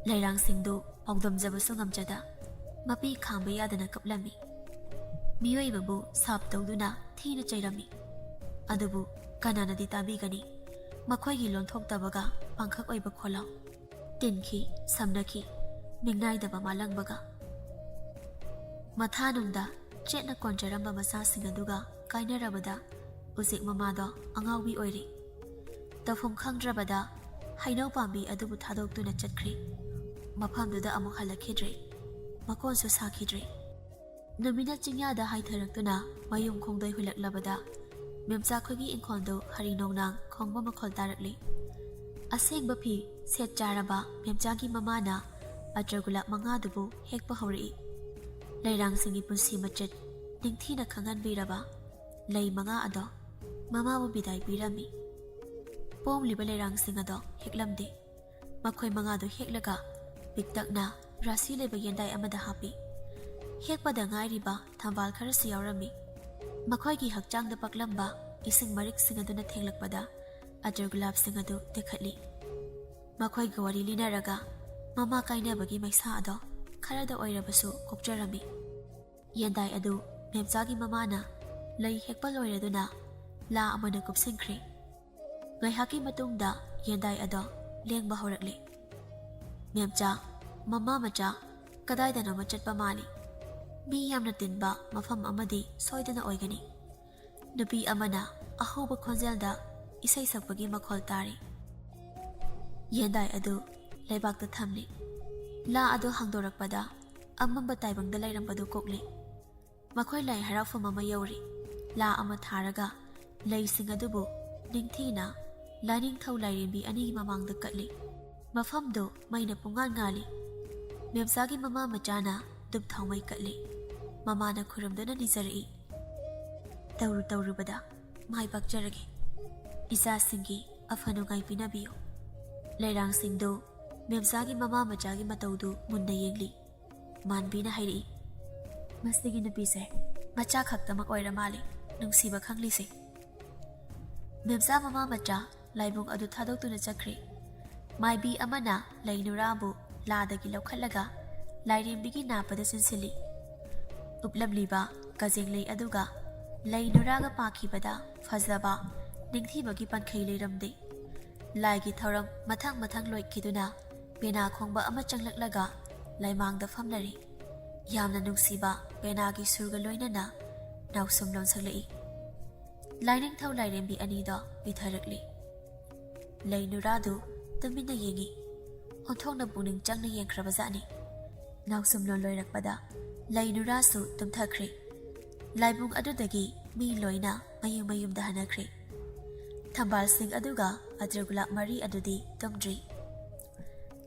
ꯂꯩꯔꯥꯡꯁꯤꯡꯗꯨ ꯄꯥꯎꯗꯝꯖꯕꯁꯨ ꯉꯝꯖꯗ ꯃꯄꯤ ꯈꯥꯡꯕ ꯌꯥꯗꯅ ꯀꯞꯂꯝꯃꯤ꯫ ꯃꯤꯑꯣꯏꯕꯕꯨ ꯁꯥꯞ ꯇꯧꯗꯨꯅ ꯊꯤꯅ ꯆꯩꯔꯝꯃꯤ꯫ ꯑꯗꯨꯕꯨ ꯀꯅꯥꯅꯗꯤ ꯇꯥꯕꯤꯒꯅꯤ? ꯃꯈꯣꯏꯒꯤ ꯂꯣꯟꯊꯣꯛꯇꯕꯒ ꯄꯥꯡꯈꯛ ꯑꯣꯏꯕ ꯈꯣꯜꯂꯥꯎ꯫ ꯇꯤꯟꯈꯤ, ꯁꯝꯅꯈꯤ, ꯃꯤꯡꯅꯥꯏꯗꯕ ꯃꯥꯂꯪꯕꯒ꯫ ꯃꯊꯥꯅꯨꯡꯗ ꯆꯦꯠꯅ ꯀꯣꯟꯖꯔꯝꯕ ꯃꯆꯥꯁꯤꯡ ꯑꯗꯨꯒ ꯀꯥꯏꯅꯔꯕꯗ ꯎꯆꯦꯛ ꯃꯃꯥꯗꯣ ꯑꯉꯥꯎꯕꯤ ꯑꯣꯏꯔꯦ꯫ ꯇꯧꯐꯝ ꯈꯪꯗ꯭ꯔꯕꯗ ꯍꯩꯅꯧ ꯄꯥꯝꯕꯤ ꯑꯗꯨꯕꯨ ꯊꯥꯗꯣꯛꯇꯨꯅ ꯆꯠꯈ꯭ꯔꯦ꯫ ꯃꯐꯝꯗꯨꯗ ꯑꯃꯨꯛ ꯍꯜꯂꯛꯈꯤꯗ꯭ꯔꯦ꯫ ꯃꯀꯣꯟꯁꯨ ꯁꯥꯈꯤꯗ꯭ꯔꯦ꯫ ꯅꯨꯃꯤꯠꯅ ꯆꯤꯡꯌꯥꯗ ꯍꯥꯏꯊꯔꯛꯇꯨꯅ ꯃꯌꯨꯝ ꯈꯣꯡꯗꯣꯏ ꯍꯨꯜꯂꯛꯂꯕꯗ ꯃꯦꯝꯆꯥꯈꯣꯏꯒꯤ ꯏꯪꯈꯣꯜꯗꯨ ꯍꯔꯤ ꯅꯣꯡꯅꯥꯡ ꯈꯣꯡꯕ ꯃꯈꯣꯜ ꯇꯥꯔꯛꯂꯤ꯫ ꯑꯁꯦꯡꯕ ꯐꯤ ꯁꯦꯠ ꯆꯥꯔꯕ ꯃꯦꯝꯆꯥꯒꯤ ꯃꯃꯥꯅ ꯑꯇ꯭ꯔ ꯒꯨꯂꯥꯞ ꯃꯉꯥꯗꯨꯕꯨ ꯍꯦꯛꯄ ꯍꯧꯔꯛꯏ꯫ ꯂꯩꯔꯥꯡꯁꯤꯡꯒꯤ ꯄꯨꯟꯁꯤ ꯃꯆꯦꯠ ꯅꯤꯡꯊꯤꯅ ꯈꯪꯍꯟꯕꯤꯔꯕ ꯂꯩ ꯃꯉꯥ ꯑꯗꯣ ꯃꯃꯥꯕꯨ ꯕꯤꯗꯥꯏ ꯄꯤꯔꯝꯃꯤ꯫ ꯄꯣꯝꯂꯤꯕ ꯂꯩꯔꯥꯡꯁꯤꯡ ꯑꯗꯣ ꯍꯦꯛꯂꯝꯗꯦ꯫ ꯃꯈꯣꯏ ꯃꯉꯥꯗꯨ ꯍꯦꯛꯂꯒ ꯄꯤꯛꯇꯛꯅ ꯔꯥꯁꯤ ꯂꯩꯕ ꯌꯦꯟꯗꯥꯏ ꯑꯃꯗ ꯍꯥꯞꯄꯤ꯫ ꯍꯦꯛꯄꯗ ꯉꯥꯏꯔꯤꯕ ꯊꯝꯕꯥꯜ ꯈꯔꯁꯨ ꯌꯥꯎꯔꯝꯃꯤ꯫ ꯃꯈꯣꯏꯒꯤ ꯍꯛꯆꯥꯡꯗ ꯄꯛꯂꯝꯕ ꯏꯁꯤꯡ ꯃꯔꯤꯛꯁꯤꯡ ꯑꯗꯨꯅ ꯊꯦꯡꯂꯛꯄꯗ ꯑꯇꯔ ꯒꯨꯂꯥꯞꯁꯤꯡ ꯑꯗꯨ ꯇꯦꯛꯈꯠꯂꯤ꯫ ꯃꯈꯣꯏꯒ ꯋꯥꯔꯤ ꯂꯤꯅꯔꯒ ꯃꯃꯥ ꯀꯥꯏꯅꯕꯒꯤ ꯃꯩꯁꯥ ꯑꯗꯣ ꯈꯔꯗ ꯑꯣꯏꯔꯕꯁꯨ ꯀꯣꯛꯆꯔꯝꯃꯤ꯫ ꯌꯦꯟꯗꯥꯏ ꯑꯗꯨ ꯃꯦꯝꯆꯥꯒꯤ ꯃꯃꯥꯅ ꯂꯩ ꯍꯦꯛꯄ ꯂꯣꯏꯔꯗꯨꯅ ꯂꯥ ꯑꯃꯅ ꯀꯨꯞꯁꯤꯟꯈ꯭ꯔꯦ꯫ ꯉꯥꯏꯍꯥꯛꯀꯤ ꯃꯇꯨꯡꯗ ꯌꯦꯟꯗꯥꯏ ꯑꯗꯣ ꯂꯦꯡꯕ ꯍꯧꯔꯛꯂꯦ꯫ "ꯃꯦꯝꯆꯥ, ꯃꯃꯥ ꯃꯆꯥ ꯀꯗꯥꯏꯗꯅꯣꯃ ꯆꯠꯄ ꯃꯥꯜꯂꯤ꯫ ꯃꯤ ꯌꯥꯝꯅ ꯇꯤꯟꯕ ꯃꯐꯝ ꯑꯃꯗꯤ ꯁꯣꯏꯗꯅ ꯑꯣꯏꯒꯅꯤ꯫" ꯅꯨꯄꯤ ꯑꯃꯅ ꯑꯍꯧꯕ ꯈꯣꯟꯖꯦꯜꯗ ꯏꯁꯩ ꯁꯛꯄꯒꯤ ꯃꯈꯣꯜ ꯇꯥꯔꯤ꯫ ꯌꯦꯟꯗꯥꯏ ꯑꯗꯨ ꯂꯩꯕꯥꯛꯇ ꯊꯝꯂꯤ꯫ ꯂꯥ ꯑꯗꯨ ꯍꯥꯡꯗꯣꯔꯛꯄꯗ ꯑꯃꯝꯕ ꯇꯥꯏꯕꯪꯗ ꯂꯩꯔꯝꯕꯗꯨ ꯀꯣꯛꯂꯤ꯫ ꯃꯈꯣꯏ ꯂꯥꯏ ꯍꯔꯥꯎꯐꯝ ꯑꯃ ꯌꯧꯔꯤ꯫ ꯂꯥ ꯑꯃ ꯊꯥꯔꯒ ꯂꯩꯁꯤꯡ ꯑꯗꯨꯕꯨ ꯅꯤꯡꯊꯤꯅ ꯂꯥꯏꯅꯤꯡꯊꯧ ꯂꯥꯏꯔꯦꯝꯕꯤ ꯑꯅꯤꯒꯤ ꯃꯃꯥꯡꯗ ꯀꯠꯂꯤ꯫ ꯃꯐꯝꯗꯨ ꯃꯩꯅ ꯄꯨꯡꯉꯥꯟ ꯉꯥꯜꯂꯤ꯫ ꯃꯦꯝꯆꯥꯒꯤ ꯃꯃꯥ ꯃꯆꯥꯅ ꯙꯨꯞ ꯊꯥꯎꯃꯩ ꯀꯠꯂꯤ꯫ ꯃꯃꯥꯅ ꯈꯨꯔꯨꯝꯗꯨꯅ ꯅꯤꯖꯔꯛꯏ, "ꯇꯧꯔꯨ ꯇꯧꯔꯨꯕꯗ ꯃꯥꯏ ꯄꯥꯛꯆꯔꯒꯦ꯫ ꯏꯆꯥꯁꯤꯡꯒꯤ ꯑꯐ ꯅꯨꯡꯉꯥꯏ ꯄꯤꯅꯕꯤꯌꯨ꯫" ꯂꯩꯔꯥꯡꯁꯤꯡꯗꯨ ꯃꯦꯝꯆꯥꯒꯤ ꯃꯃꯥ ꯃꯆꯥꯒꯤ ꯃꯇꯧꯗꯨ ꯃꯨꯟꯅ ꯌꯦꯡꯂꯤ꯫ ꯃꯥꯟꯕꯤꯅ ꯍꯥꯏꯔꯛꯏ, "ꯃꯁꯤꯒꯤ ꯅꯨꯄꯤꯁꯦ ꯃꯆꯥ ꯈꯛꯇꯃꯛ ꯑꯣꯏꯔ ꯃꯥꯜꯂꯦ ꯅꯨꯡꯁꯤꯕ ꯈꯪꯂꯤꯁꯦ꯫" ꯃꯦꯝꯆꯥ ꯃꯃꯥ ꯃꯆꯥ ꯂꯥꯏꯕꯨꯡ ꯑꯗꯨ ꯊꯥꯗꯣꯛꯇꯨꯅ ꯆꯠꯈ꯭ꯔꯦ꯫ ꯃꯥꯏꯕꯤ ꯑꯃꯅ ꯂꯩ ꯅꯨꯔꯥꯕꯨ ꯂꯥꯗꯒꯤ ꯂꯧꯈꯠꯂꯒ ꯂꯥꯏꯔꯦꯝꯕꯤꯒꯤ ꯅꯥꯞꯄꯗ ꯆꯤꯟꯁꯤꯜꯂꯤ꯫ ꯎꯞꯂꯝꯂꯤꯕ ꯀꯖꯦꯡꯂꯩ ꯑꯗꯨꯒ ꯂꯩ ꯅꯨꯔꯥꯒ ꯄꯥꯈꯤꯕꯗ ꯐꯖꯕ, ꯅꯤꯡꯊꯤꯕꯒꯤ ꯄꯟꯈꯩ ꯂꯩꯔꯝꯗꯦ꯫ ꯂꯥꯏꯒꯤ ꯊꯧꯔꯝ ꯃꯊꯪ ꯃꯊꯪ ꯂꯣꯏꯈꯤꯗꯨꯅ ꯄꯦꯅꯥ ꯈꯣꯡꯕ ꯑꯃ ꯆꯪꯂꯛꯂꯒ ꯂꯥꯏꯃꯥꯡꯗ ꯐꯝꯂꯔꯦ꯫ ꯌꯥꯝꯅ ꯅꯨꯡꯁꯤꯕ ꯄꯦꯅꯥꯒꯤ ꯁꯨꯔꯒ ꯂꯣꯏꯅꯅ ꯅꯥꯎꯁꯨꯝ ꯂꯣꯟꯁꯛꯂꯛꯏ꯫ ꯂꯥꯏꯅꯤꯡꯊꯧ ꯂꯥꯏꯔꯦꯝꯕꯤ ꯑꯅꯤꯗꯣ ꯄꯤꯊꯔꯛꯂꯤ꯫ ꯂꯩ ꯅꯨꯔꯥꯗꯨ ꯇꯨꯃꯤꯟꯅ ꯌꯦꯡꯏ꯫ ꯑꯣꯟꯊꯣꯛꯅ ꯄꯨꯛꯅꯤꯡ ꯆꯪꯅ ꯌꯦꯡꯈ꯭ꯔꯕꯖꯥꯠꯅꯤ꯫ ꯅꯥꯎꯁꯨꯝ ꯂꯣꯟ ꯂꯣꯏꯔꯛꯄꯗ ꯂꯩ ꯅꯨꯔꯥꯁꯨ ꯇꯨꯝꯊꯈ꯭ꯔꯦ꯫ ꯂꯥꯏꯕꯨꯡ ꯑꯗꯨꯗꯒꯤ ꯃꯤ ꯂꯣꯏꯅ ꯃꯌꯨꯝ ꯃꯌꯨꯝꯗ ꯍꯟꯅꯈ꯭ꯔꯦ꯫ ꯊꯝꯕꯥꯜꯁꯤꯡ ꯑꯗꯨꯒ ꯑꯇꯔ ꯒꯨꯂꯥꯞ ꯃꯔꯤ ꯑꯗꯨꯗꯤ ꯇꯨꯝꯗ꯭ꯔꯤ꯫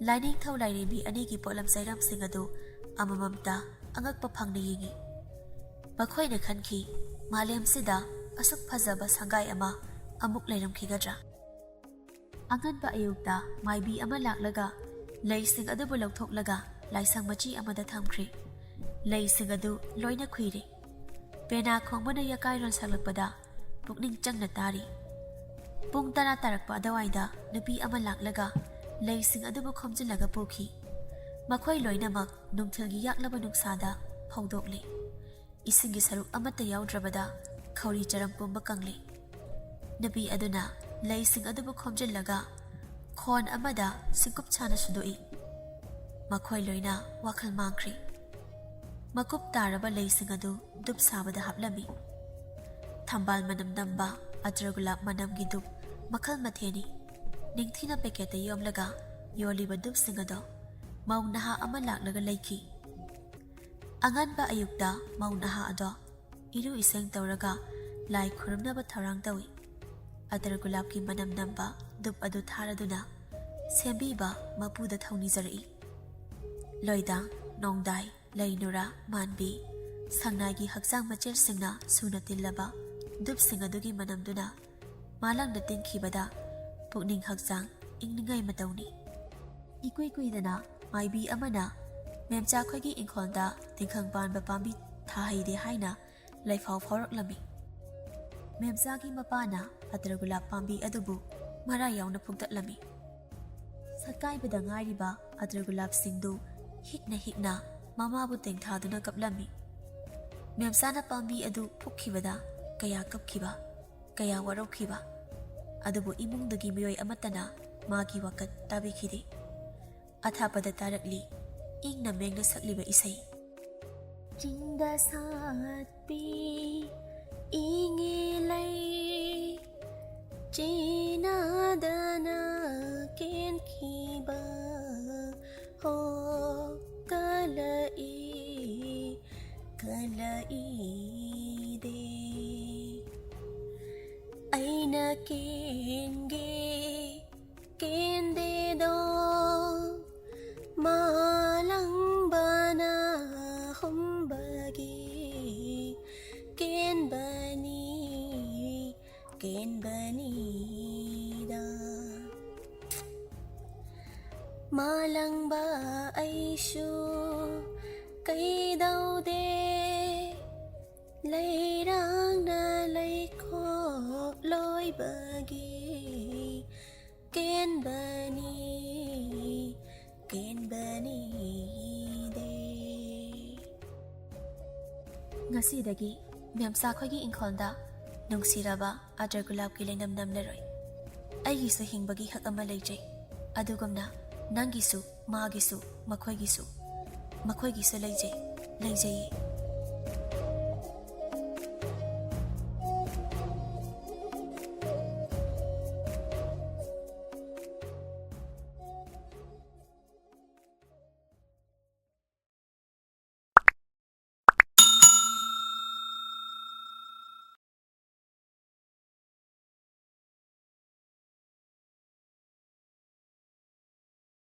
ꯂꯥꯏꯅꯤꯡꯊꯧ ꯂꯥꯏꯔꯦꯝꯕꯤ ꯑꯅꯤꯒꯤ ꯄꯣꯠꯂꯝ ꯆꯩꯔꯝꯁꯤꯡ ꯑꯗꯨ ꯑꯃꯃꯝꯇ ꯑꯉꯛꯄ ꯐꯪꯅ ꯌꯦꯡꯏ꯫ ꯃꯈꯣꯏꯅ ꯈꯟꯈꯤ, ꯃꯥꯂꯦꯝꯁꯤꯗ ꯑꯁꯨꯛ ꯐꯖꯕ ꯁꯪꯒꯥꯏ ꯑꯃ ꯑꯃꯨꯛ ꯂꯩꯔꯝꯈꯤꯒꯗ꯭ꯔꯥ? ꯑꯉꯟꯕ ꯑꯌꯨꯛꯇ ꯃꯥꯏꯕꯤ ꯑꯃ ꯂꯥꯛꯂꯒ ꯂꯩꯁꯤꯡ ꯑꯗꯨꯕꯨ ꯂꯧꯊꯣꯛꯂꯒ ꯂꯥꯏꯁꯪ ꯃꯆꯤ ꯑꯃꯗ ꯊꯝꯈ꯭ꯔꯦ꯫ ꯂꯩꯁꯤꯡ ꯑꯗꯨ ꯂꯣꯏꯅ ꯈꯨꯏꯔꯦ꯫ ꯄꯦꯅꯥ ꯈꯣꯡꯕꯅ ꯌꯥꯀꯥꯏꯔꯣꯜ ꯁꯛꯂꯛꯄꯗ ꯄꯨꯛꯅꯤꯡ ꯆꯪꯅ ꯇꯥꯔꯤ꯫ ꯄꯨꯡ ꯇꯔꯥ ꯇꯥꯔꯛꯄ ꯑꯗꯨꯋꯥꯏꯗ ꯅꯨꯄꯤ ꯑꯃ ꯂꯥꯛꯂꯒ ꯂꯩꯁꯤꯡ ꯑꯗꯨꯕꯨ ꯈꯣꯝꯖꯤꯜꯂꯒ ꯄꯨꯈꯤ꯫ ꯃꯈꯣꯏ ꯂꯣꯏꯅꯃꯛ ꯅꯨꯡꯊꯤꯜꯒꯤ ꯌꯥꯛꯂꯕ ꯅꯨꯡꯁꯥꯗ ꯐꯧꯗꯣꯛꯂꯤ꯫ ꯏꯁꯤꯡꯒꯤ ꯁꯔꯨꯛ ꯑꯃꯠꯇ ꯌꯥꯎꯗ꯭ꯔꯕꯗ ꯈꯧꯔꯤ ꯆꯔꯝ ꯄꯨꯝꯕ ꯀꯪꯂꯤ꯫ ꯅꯨꯄꯤ ꯑꯗꯨꯅ ꯂꯩꯁꯤꯡ ꯑꯗꯨꯕꯨ ꯈꯣꯝꯖꯤꯜꯂꯒ ꯈꯣꯟ ꯑꯃꯗ ꯁꯤꯡꯀꯨꯞ ꯁꯥꯅ ꯁꯨꯗꯣꯛꯏ꯫ ꯃꯈꯣꯏ ꯂꯣꯏꯅ ꯋꯥꯈꯜ ꯃꯥꯡꯈ꯭ꯔꯦ꯫ ꯃꯀꯨꯞ ꯇꯥꯔꯕ ꯂꯩꯁꯤꯡ ꯑꯗꯨ ꯙꯨꯞ ꯁꯥꯕꯗ ꯍꯥꯞꯂꯝꯃꯤ꯫ ꯊꯝꯕꯥꯜ ꯃꯅꯝ ꯅꯝꯕ ꯑꯇꯔ ꯒꯨꯂꯥꯞ ꯃꯅꯝꯒꯤ ꯙꯨꯞ ꯃꯈꯜ ꯃꯊꯦꯜꯅꯤ꯫ ꯅꯤꯡꯊꯤꯅ ꯄꯦꯀꯦꯠꯇ ꯌꯣꯝꯂꯒ ꯌꯣꯜꯂꯤꯕ ꯙꯨꯞꯁꯤꯡ ꯑꯗꯣ ꯃꯧ ꯅꯍꯥ ꯑꯃ ꯂꯥꯛꯂꯒ ꯂꯩꯈꯤ꯫ ꯑꯉꯟꯕ ꯑꯌꯨꯛꯇ ꯃꯧ ꯅꯍꯥ ꯑꯗꯣ ꯏꯔꯨ ꯏꯁꯦꯡ ꯇꯧꯔꯒ ꯂꯥꯏ ꯈꯨꯔꯨꯝꯅꯕ ꯊꯧꯔꯥꯡ ꯇꯧꯏ꯫ ꯑꯇꯔ ꯒꯨꯂꯥꯞꯀꯤ ꯃꯅꯝ ꯅꯝꯕ ꯙꯨꯞ ꯑꯗꯨ ꯊꯥꯔꯗꯨꯅ ꯁꯦꯝꯕꯤꯕ ꯃꯄꯨꯗ ꯊꯧꯅꯤꯖꯔꯛꯏ꯫ ꯂꯣꯏꯗꯥꯡ, ꯅꯣꯡꯗꯥꯏ, ꯂꯩꯅꯨꯔꯥ, ꯃꯥꯟꯕꯤ, ꯁꯉꯥꯏꯒꯤ ꯍꯛꯆꯥꯡ ꯃꯆꯦꯠꯁꯤꯡꯅ ꯁꯨꯅ ꯇꯤꯜꯂꯕ ꯙꯨꯞꯁꯤꯡ ꯑꯗꯨꯒꯤ ꯃꯅꯝꯗꯨꯅ ꯃꯥꯂꯪꯗ ꯇꯤꯟꯈꯤꯕꯗ ꯄꯨꯛꯅꯤꯡ ꯍꯛꯆꯥꯡ ꯏꯪꯅꯤꯡꯉꯥꯏ ꯃꯇꯧꯅꯤ꯫ ꯏꯀꯨꯏ ꯀꯨꯏꯗꯅ ꯃꯥꯏꯕꯤ ꯑꯃꯅ ꯃꯦꯝꯆꯥꯈꯣꯏꯒꯤ ꯏꯪꯈꯣꯜꯗ ꯇꯤꯡꯈꯪ ꯄꯥꯟꯕ ꯄꯥꯝꯕꯤ ꯊꯥꯍꯩꯗꯦ ꯍꯥꯏꯅ ꯂꯩꯐꯥꯎ ꯐꯥꯎꯔꯛꯂꯝꯃꯤ꯫ ꯃꯦꯝꯆꯥꯒꯤ ꯃꯄꯥꯅ ꯑꯇꯔ ꯒꯨꯂꯥꯞ ꯄꯥꯝꯕꯤ ꯑꯗꯨꯕꯨ ꯃꯔꯥ ꯌꯥꯎꯅ ꯐꯨꯛꯇꯠꯂꯝꯃꯤ꯫ ꯁꯛꯀꯥꯏꯕꯗ ꯉꯥꯏꯔꯤꯕ ꯑꯇꯔ ꯒꯨꯂꯥꯞꯁꯤꯡꯗꯨ ꯍꯤꯛꯅ ꯍꯤꯛꯅ ꯃꯃꯥꯕꯨ ꯇꯦꯡꯊꯥꯗꯨꯅ ꯀꯞꯂꯝꯃꯤ꯫ ꯃꯦꯝꯆꯥꯅ ꯄꯥꯝꯕꯤ ꯑꯗꯨ ꯐꯨꯛꯈꯤꯕꯗ ꯀꯌꯥ ꯀꯞꯈꯤꯕ, ꯀꯌꯥ ꯋꯥꯔꯧꯈꯤꯕ꯫ ꯑꯗꯨꯕꯨ ꯏꯃꯨꯡꯗꯨꯒꯤ ꯃꯤꯑꯣꯏ ꯑꯃꯠꯇꯅ ꯃꯥꯒꯤ ꯋꯥꯀꯠ ꯇꯥꯕꯤꯈꯤꯗꯦ꯫ ꯑꯊꯥꯞꯄꯗ ꯇꯥꯔꯛꯂꯤ ꯏꯪꯅ ꯃꯦꯡꯅ ꯁꯛꯂꯤꯕ ꯏꯁꯩ꯫ ꯆꯤꯡꯗ ꯁꯥꯠꯄꯤ ꯏꯪꯉꯦ ꯂꯩ, ꯆꯦꯟꯅꯗꯅ ꯀꯦꯟꯈꯤꯕ ꯍꯣ ꯀꯂꯛꯏ, ꯀꯂꯛꯏꯗꯦ꯫ ꯑꯩꯅ ꯀꯦꯟꯒꯦ ꯀꯦꯟꯗꯦꯗꯣ, ꯃꯥꯂꯪꯕꯅ ꯍꯨꯝꯕꯒꯤ ꯀꯦꯟꯕꯅꯤ, ꯀꯦꯟꯕꯅꯤꯗ꯫ ꯃꯥꯂꯪꯕ ꯑꯩꯁꯨ ꯀꯩꯗꯧꯗꯦ, ꯂꯩꯔꯥꯡꯅ ꯂꯩꯈꯣꯛ ꯂꯣꯏꯕꯒꯤ ꯀꯦꯟꯕꯅꯤ, ꯀꯦꯟꯕꯅꯤꯗꯦ꯫ ꯉꯁꯤꯗꯒꯤ ꯃꯦꯝꯆꯥ ꯈꯣꯏꯒꯤ ꯏꯪꯈꯣꯜꯗ ꯅꯨꯡꯁꯤꯔꯕ ꯑꯗꯔ ꯒꯨꯂꯥꯞꯀꯤ ꯂꯩꯅꯝ ꯅꯝꯂꯔꯣꯏ꯫ ꯑꯩꯒꯤꯁꯨ ꯍꯤꯡꯕꯒꯤ ꯍꯛ ꯑꯃ ꯂꯩꯖꯩ, ꯑꯗꯨꯒꯨꯝꯅ ꯅꯪꯒꯤꯁꯨ, ꯃꯥꯒꯤꯁꯨ, ꯃꯈꯣꯏꯒꯤꯁꯨ, ꯃꯈꯣꯏꯒꯤꯁꯨ ꯂꯩꯖꯩ, ꯂꯩꯖꯩꯌꯦ꯫